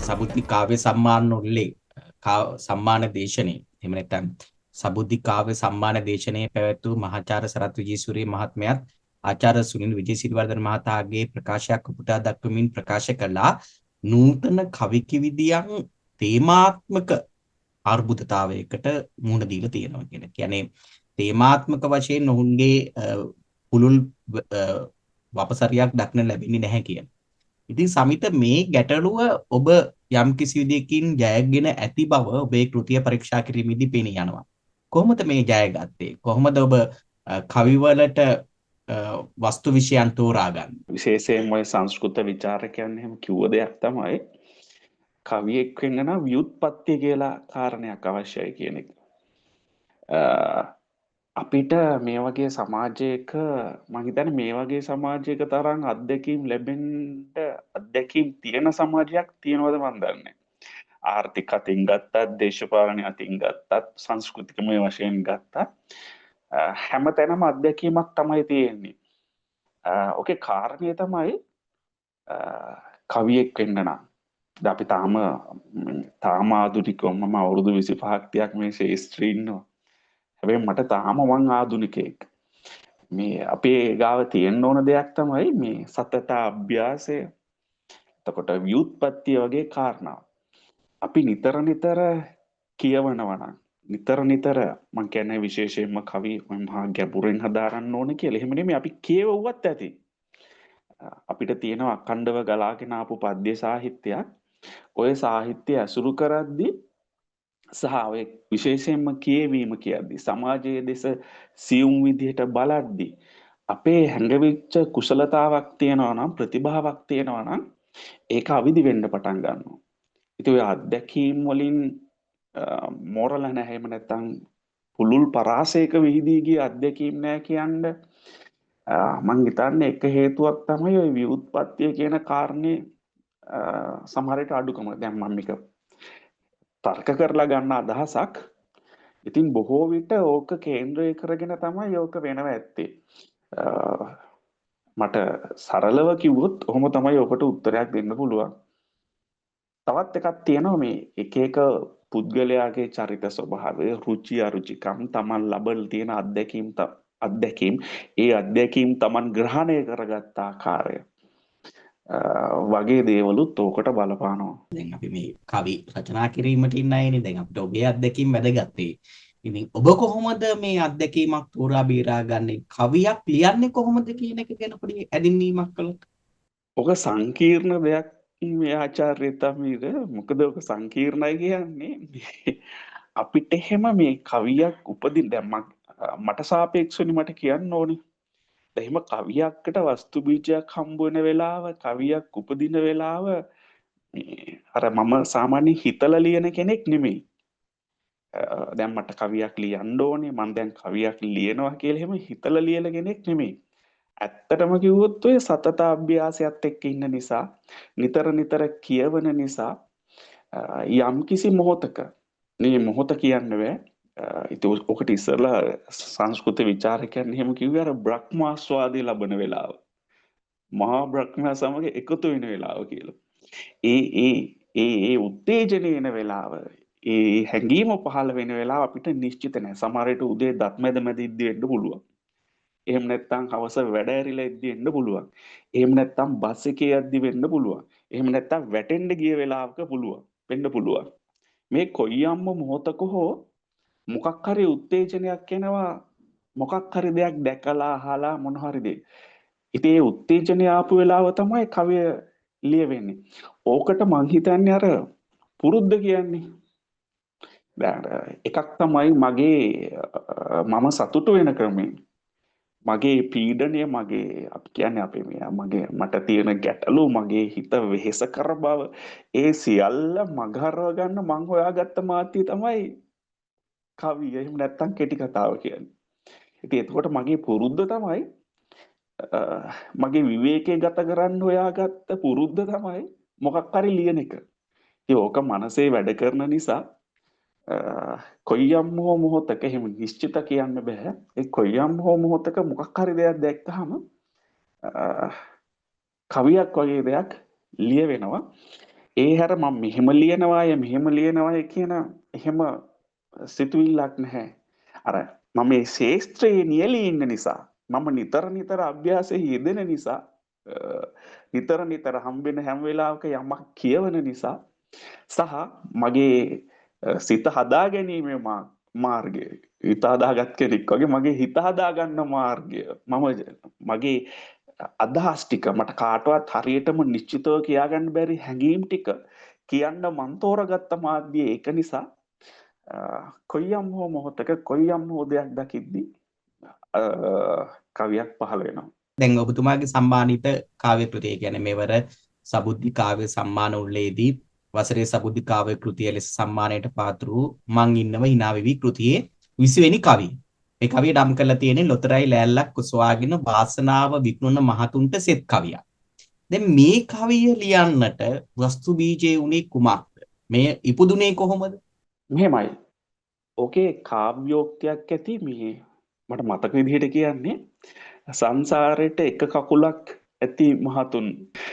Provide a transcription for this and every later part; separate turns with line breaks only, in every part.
සබුද්ධි කාව්‍ය සම්මාන උල්ලේ සම්මාන දේශනය, එහෙම නැත්නම් සබුද්ධි කාව්‍ය සම්මාන දේශනය පැවැත් වූ මහාචාර්ය සරත් විජේසූරිය මහත්මයාත් ආචාර්ය සුනිල් විජේසිරිවර්ධන මහතාගේ ප්‍රකාශයක් උපුටා දක්වමින් ප්‍රකාශ කළා නූතන කවි කිවිදියන් තේමාත්මක අර්බුදතාවයකට මුහුණ දීලා තියෙනවා කියන. කියන්නේ තේමාත්මක වශයෙන් ඔවුන්ගේ පුළුල් වපසරියක් දක්න ලැබෙන්නේ නැහැ කියන. ඉතින් සමිත, මේ ගැටලුව ඔබ යම් කිසි විදියකින් ජයගෙන ඇති බව ඔබේ කෘතිය පරීක්ෂා කිරීමේදී පෙනී යනවා. කොහොමද මේ ජයගත්තේ? කොහොමද ඔබ කවිවලට වස්තු විෂයන් තෝරාගන්නේ?
විශේෂයෙන්ම ඔය සංස්කෘත විචාරකයන් එහෙම කිව්ව දෙයක් තමයි කවියෙක් වෙන්න නම් ව්‍යුත්පත්ති කියලා කාරණයක් අවශ්‍යයි කියන එක. අපිට මේ වගේ සමාජයක, මං හිතන්නේ මේ වගේ සමාජයක තරම් අත්දැකීම් ලැබෙන්න අත්දැකීම් තියෙන සමාජයක් තියෙනවද මන් දන්නේ නැහැ. ආර්ථික අතින් ගත්තත්, දේශපාලන අතින් ගත්තත්, සංස්කෘතිකමය වශයෙන් ගත්තත් හැම තැනම අත්දැකීමක් තමයි තියෙන්නේ. ඔකේ කාරණය තමයි කවියෙක් වෙන්න නම් දැන් අපි තාම ආධුනිකව, මම අවුරුදු 25ක් 30ක් මේ ශාස්ත්‍රයේ ඉන්නවා. හැබැයි මට තාම මං ආධුනිකයෙක්. මේ අපේ ගාව තියෙන්න ඕන දෙයක් තමයි මේ සතත අභ්‍යාසය. එතකොට ව්‍යුත්පත්තිය වගේ කාරණා. අපි නිතර නිතර කියවනවා නම්, නිතර නිතර, මං කියන්නේ විශේෂයෙන්ම කවි මහා ගැඹුරෙන් හදාරන්න ඕන කියලා. එහෙම නෙමෙයි, අපි කියවුවත් ඇති. අපිට තියෙන අඛණ්ඩව ගලාගෙන ආපු පද්‍ය සාහිත්‍යයක්. ඔය සාහිත්‍ය ඇසුරු කරද්දී සහ ඔය විශේෂයෙන්ම කියවීම කියද්දී සමාජයේ දෙස සියුම් විදිහට බලද්දී අපේ හැඟවිච්ච කුසලතාවක් තියෙනවා නම්, ප්‍රතිභාවක් තියෙනවා නම් ඒක අවිදි වෙන්න පටන් ගන්නවා. ඉතින් ඔය අත්දැකීම් වලින් මෝරලා නැහැ, එහෙම නැත්නම් පුළුල් පරාසයක විහිදී ගිය අත්දැකීම් නෑ කියන්න මං හිතන්නේ එක හේතුවක් තමයි ඔය ව්‍යුත්පත්තිය කියන කාරණේ සමහර විට අඩුකම. දැන් මම මේක තර්ක කරලා ගන්න අදහසක්. ඉතින් බොහෝ විට ඕක කේන්ද්‍රය කරගෙන තමයි ඕක වෙනව ඇත්තේ. මට සරලව කිව්වොත් ඔහොම තමයි ඔකට උත්තරයක් දෙන්න පුළුවන්. තවත් එකක් තියෙනවා, මේ එක එක පුද්ගලයාගේ චරිත ස්වභාවය, රුචි අරුචිකම්, තමන් ලබලා තියෙන අත්දැකීම්, ඒ අත්දැකීම් තමන් ග්‍රහණය කරගත්ත ආකාරය වගේ දේවලුත් ඕකට බලපානවා.
දැන් අපි මේ කවි රචනා කිරීමට ඉන්න අයනේ. දැන් අපිට ඔබේ අත්දැකීම් වැදගත් වෙයි. ඉතින් ඔබ කොහොමද මේ අත්දැකීමක් තෝරා බේරා ගන්නේ? කවියක් ලියන්නේ කොහොමද කියන එක ගැන පොඩි හැඳින්වීමක් කළොත්.
ඔක සංකීර්ණ දෙයක් මේ ආචාර්ය තමීර. මොකද ඔක සංකීර්ණයි කියන්නේ අපිට එහෙම මේ කවියක් උපදින, දැන් මට සාපේක්ෂවනේ මට කියන්න ඕනේ. දැන් එහෙම කවියකට වස්තු බීජයක් හම්බ වෙන වෙලාව, කවියක් උපදින වෙලාව මේ අර මම සාමාන්‍යයෙන් හිතලා ලියන කෙනෙක් නෙමෙයි. දැන් මට කවියක් ලියන්න ඕනේ, මං දැන් කවියක් ලියනවා කියලා එහෙම හිතලා ලියන කෙනෙක් නෙමෙයි. ඇත්තටම කිව්වොත් ඔය සතත අභ්‍යාසයත් එක්ක ඉන්න නිසා, නිතර නිතර කියවන නිසා යම් කිසි මොහොතක, මේ මොහොත කියන්න බෑ. ඉතින් ඔකට ඉස්සරලා සංස්කෘත විචාරකයන් එහෙම කිව්වේ අර බ්‍රහ්මාස්වාදය ලබන වෙලාව. මහා බ්‍රහ්මයා සමග එකතු වෙන වෙලාව කියලා. ඒ ඒ ඒ ඒ උත්තේජනය එන වෙලාව, ඒ හැඟීම පහළ වෙන වෙලාව අපිට නිශ්චිත නෑ. සමහර විට උදේ දත් මැද මැද ඉද්දි වෙන්න පුළුවන්. එහෙම නැත්නම් හවස වැඩ ඇරිලා ඉද්දි වෙන්න පුළුවන්. එහෙම නැත්නම් බස් එකේ යද්දි වෙන්න පුළුවන්. එහෙම නැත්නම් වැටෙන්න ගිය වෙලාවක පුළුවන්. වෙන්න පුළුවන්. මේ කොයියම්ම මොහොතක හෝ මොකක් හරි උත්තේජනයක් එනවා, මොකක් හරි දෙයක් දැකලා අහලා මොන හරි දෙයක්. ඉතින් ඒ උත්තේජනය ආපු වෙලාව තමයි කවිය ලියවෙන්නේ. ඕකට මං හිතන්නේ අර පුරුද්ද කියන්නේ. දැන් එකක් තමයි මගේ මම සතුටු වෙන ක්‍රමය. මගේ පීඩනය, මගේ අපි කියන්නේ අපේ මේ මගේ මට තියෙන ගැටලු, මගේ හිත වෙහෙස කර බව, ඒ සියල්ල මගහරව ගන්න මං හොයාගත්ත මාධ්‍ය තමයි කවිය. එහෙම නැත්තම් කෙටි කතාව කියන්නේ. ඉතින් එතකොට මගේ පුරුද්ද තමයි මගේ විවේකයේ ගත කරන්න හොයාගත්ත පුරුද්ද තමයි මොකක් හරි ලියන එක. ඉතින් ඕක මනසේ වැඩ කරන නිසා කොයියම් හෝ මොහොතක, එහෙම නිශ්චිත කියන්න බෑ, ඒ කොයියම් හෝ මොහොතක මොකක් හරි දෙයක් දැක්කහම කවියක් වගේ දෙයක් ලියවෙනවා. ඒ හැර මම මෙහෙම ලියනවාය මෙහෙම ලියනවාය කියන එහෙම සිතුවිල්ලක් නැහැ. අර මම මේ ශේෂ්ත්‍රයේ නියැලී ඉන්න නිසා, මම නිතර නිතර අභ්‍යාසයේ යෙදෙන නිසා, නිතර නිතර හම්බෙන හැම වෙලාවක යමක් කියවන නිසා සහ මගේ සිත හදා ගැනීමේ මාර්ගය, හිත හදාගත් කෙනෙක් වගේ මගේ හිත හදාගන්න මාර්ගය, මම මගේ අදහස් ටික මට කාටවත් හරියටම නිශ්චිතව කියාගන්න බැරි හැඟීම් ටික කියන්න මන් තෝරගත්ත මාධ්‍ය ඒක නිසා කොයියම් හෝ මොහොතක කොයියම් හෝ දෙයක් දකිද්දි කවියක් පහළ වෙනවා.
දැන් ඔබතුමාගේ සම්මානිත කාව්‍ය කෘතිය කියන්නේ මෙවර සබුද්ධි කාව්‍ය සම්මාන උළෙලේදී වසරේ සබුද්ධි කාව්‍ය කෘතිය ලෙස සම්මානයට පාත්‍ර වූ මං ඉන්නව hina වෙවි කෘතියේ 20 වෙනි කවිය. මේ කවිය නම් කරලා තියෙන්නේ ලොතරැයි ලෑල්ලක් ඔසවාගෙන වාසනාව විකුණන මහතුන්ට සෙත් කවියක්. දැන් මේ කවිය ලියන්නට වස්තු බීජේ උනේ කුමක්ද? මේ ඉපදුනේ කොහොමද?
මෙහෙමයි. ඕකේ කාව්‍යෝක්තියක් ඇති මේ මට මතක විදිහට කියන්නේ සංසාරේට එක කකුලක් ඇති මහතුන්.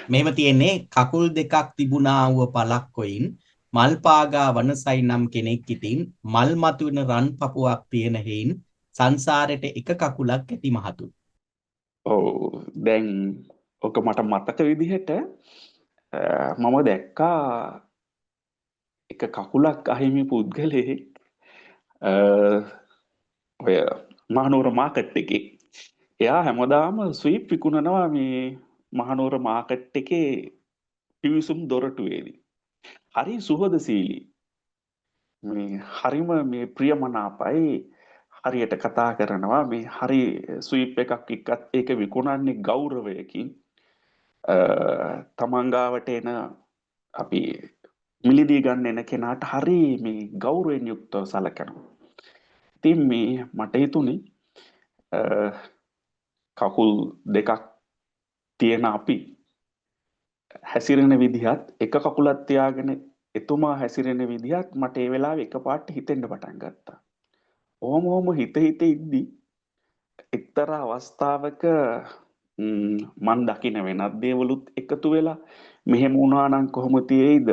මෙහෙම තියෙන්නේ කකුල් දෙකක් තිබුණා වූ පලක් කොයින් මල් පාගා වනසයි නම් කෙනෙක් ඉතින් මල් මතුවෙන රන් පපුවක් තියෙන හේයින් සංසාරේට එක කකුලක් ඇති මහතුන්.
ඔව්, දැන් ඔක මට මතක විදිහට මම දැක්කා එක කකුලක් අහිමි පුද්ගලයෙක් ඔය මහනුවර මාකට් එකේ. එයා හැමදාම ස්වීප් විකුණනවා මේ මහනුවර මාකට් එකේ පිවිසුම් දොරටුවේදී. හරි සුහදශීලී. මේ හරිම මේ ප්‍රියමනාපයි, හරියට කතා කරනවා, මේ හරි ස්වීප් එකක් එක්කත් ඒක විකුණන්නේ ගෞරවයකින්. තමන් ගාවට එන අපි මිලදී ගන්න එන කෙනාට හරි මේ ගෞරවයෙන් යුක්තව සැලකෙනවා. ඉතින් මේ මට හිතුනේ කකුල් දෙකක් තියෙන අපි හැසිරෙන විදිහත් එක කකුලක් තියාගෙන එතුමා හැසිරෙන විදිහත් මට ඒ වෙලාවේ එකපාරට හිතෙන්න පටන් ගත්තා. ඔහොම ඔහොම හිත හිත ඉද්දි එක්තරා අවස්ථාවක මං දකින වෙනත් දේවලුත් එකතු වෙලා මෙහෙම වුණා නම් කොහොම තියෙයිද?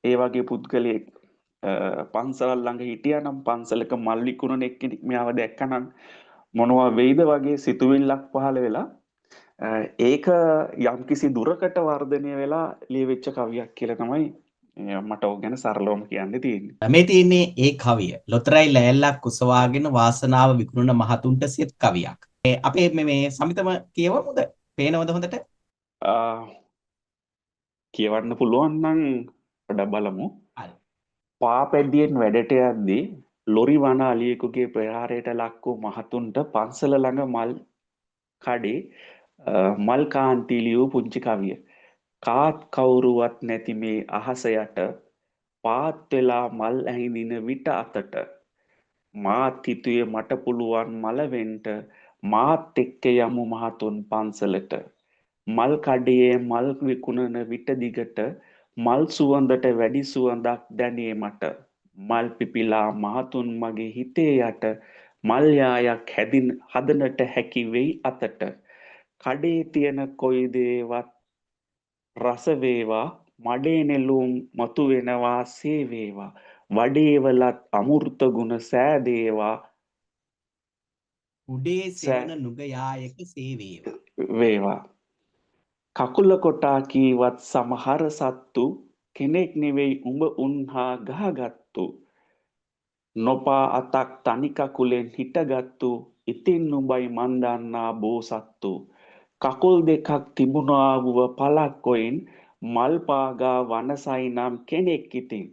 ඒ වගේ පුද්ගලයෙක් පන්සල ළඟ හිටියා නම් පන්සලක මල් විකුණන එක්කෙනෙක් මෙයාව දැක්කනම් මොනවා වෙයිද වගේ සිතුවිල්ලක් පහළ වෙලා ඒක යම්කිසි දුරකට වර්ධනය වෙලා ලියවෙච්ච කවියක් කියලා තමයි මට ඔය ගැන සරලවම කියන්න තියෙන්නේ.
මේ තියෙන්නේ ඒ කවිය. ලොතරැයි ලෑල්ලක් ඔසවාගෙන වාසනාව විකුණන මහතුන්ට සෙත් කවියක්. අපේ මේ සමිතම කියවමුද? පේනවද හොඳට?
කියවන්න පුළුවන් නම් පොඩ්ඩක් බලමු. පාපැදියෙන් වැඩට යද්දී ලොරි වන අලියෙකුගේ ප්‍රහාරයට ලක් වූ මහතුන්ට පන්සල ළඟ මල් කඩේ මල් කාන්ති ලියූ පුංචි කවිය. කාත් කවුරුවත් නැති මේ අහස යට පාත් වෙලා මල් ඇහිඳින විට අතට මාත් හිතුවේ මට පුළුවන් මල වෙන්න, මාත් එක්ක යමු මහතුන් පන්සලට. මල් කඩේ මල් විකුණන විට දිගට මල් සුවඳට වැඩි සුවඳක් දැනේ මට. මල් පිපිලා මහතුන් මගේ හිතේ යට මල් යායක් හදනට හැකි වෙයි අතට. කඩේ තියෙන කොයි දේවත් රස වේවා, මඩේ නෙළුම් මතු වෙනවා සේ වේවා, වඩේවලත් අමෘත ගුණ සෑදේවා,
උඩේ සෙවන නුග යායක සේ වේවා
වේවා. කකුල කොටා කීවත් සමහර සත්තු කෙනෙක් නෙවෙයි උඹ උන්හා ගහගත්තු, නොපා අතක් තනි කකුලෙන් හිටගත්තු, ඉතින් උඹයි මන් දන්නා බෝසත්තු. කකුල් දෙකක් තිබුණා වුව පලක් කොයින් මල් පාගා වනසයි නම් කෙනෙක් ඉතින්,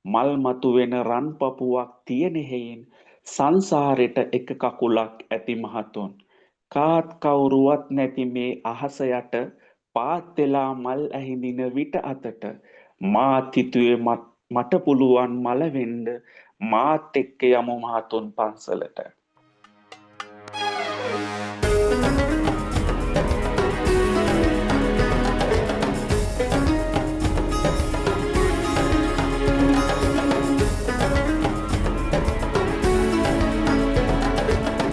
මල් මතු වෙන රන් පපුවක් තියෙන හේයින් සංසාරෙට එක කකුලක් ඇති මහතුන්. කාත් කවුරුවත් නැති මේ අහස යට පාත් වෙලා මල් ඇහිඳින විට අතට මාත් හිතුවේ මට පුළුවන් මල වෙන්න, මාත් එක්ක යමු මහතුන් පන්සලට.